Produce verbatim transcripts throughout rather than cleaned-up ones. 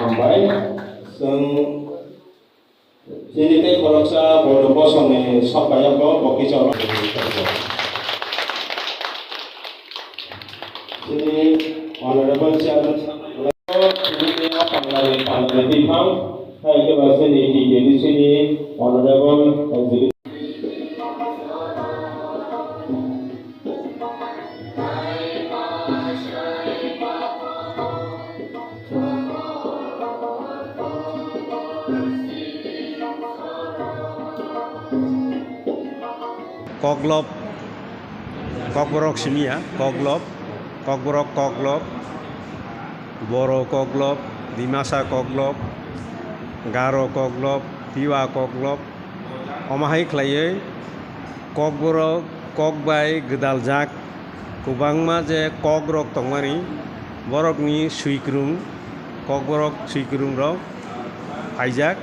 Hambai, chwng chini tei khoroksa bodo bosongni sokphaiyakno bo kicharo. Chini Honorable Chairman Sir, chini tei o pandani, pandani biphang, hai khe ba chini T K D C ni Honorable Executive Koklop, Kokborok simi ya, Koklop, Kokborok Koklop, Boro Koklop, Dimasa Koklop, Garo Koklop, Tiwa Koklop, omo hai khlaiwi Kokborok kok bai gwdaljak kwbangma je kokrok tongmani, borokni swikwrwng, Kokborok swikwrwngrok phaijak.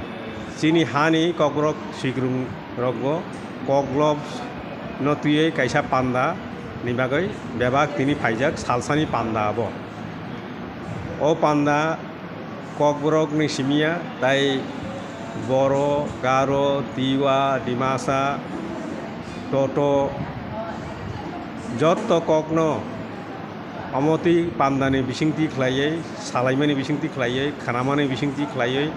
Chini hani Kokborok swikwrwngrokbo Koklopno twiwi kaisa panda ni bagwi bebak tini phaijak, salsani panda abo. O panda Kokborokni simi ya, tai Boro, Garo, Tiwa, Dimasa, Toto, jotto kokno omo twi pandani bisingtwi khlaiwi, salaimani bisingtwi khlaiwi, khnamani bisingtwi khlaiwi,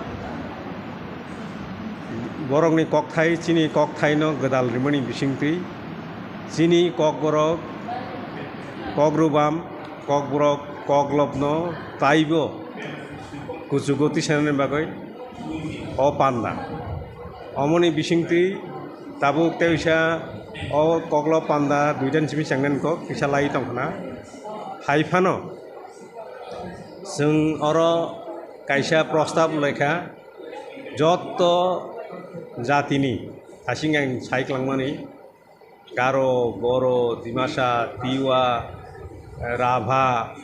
borokni kokthai, chini kokthaino gwdal rimani bisingtwi, chini Kokborok, Kokrwbam, Kokborok, Koklopno taibo kuchugo tisanani bagwi o panda. Omoni bisingtwi tabuk teisa o Koklop panda duitan simi changnani kok kisa lai tongkhna. Hai phano chwng oro kaisa prostab laikha, jotto jatini hasing ang sai klangmani, Garo, Boro, Dimasa, Tiwa, Rabha,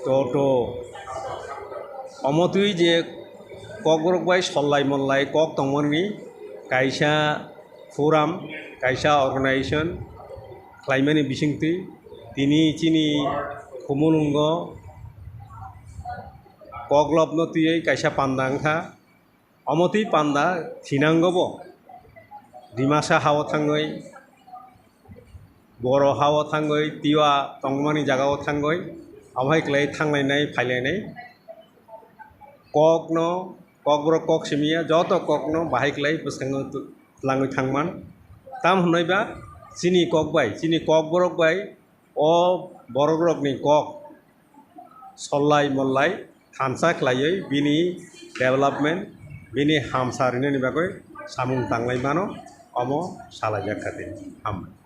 Toto, omo twi je Kokborok bai sollai mollai kok tongmani kaisa forum, kaisa organization khlaimani bisingtwi tini chini Khumulwngo Koklopno twiwi kaisa panda wngkha. Omo twi panda thinango bo Dimasa hao thangwi, Boro hao thangwi, Tiwa tongmani jagao thangwi, omo hai khlai thanglainai phailainai kokno, Kokborok kok simi ya, joto kokno bahai khlai bwskango tu-, twlangwi thangman. Tam hwnwi ba chini kok bai, chini Kokborok bai o borokrokni kok sollai mollai thansa khlaiwi bini development, bini hamsa rinani bagwi samung tanglai mano, omo salaijak kha tei. Hambai.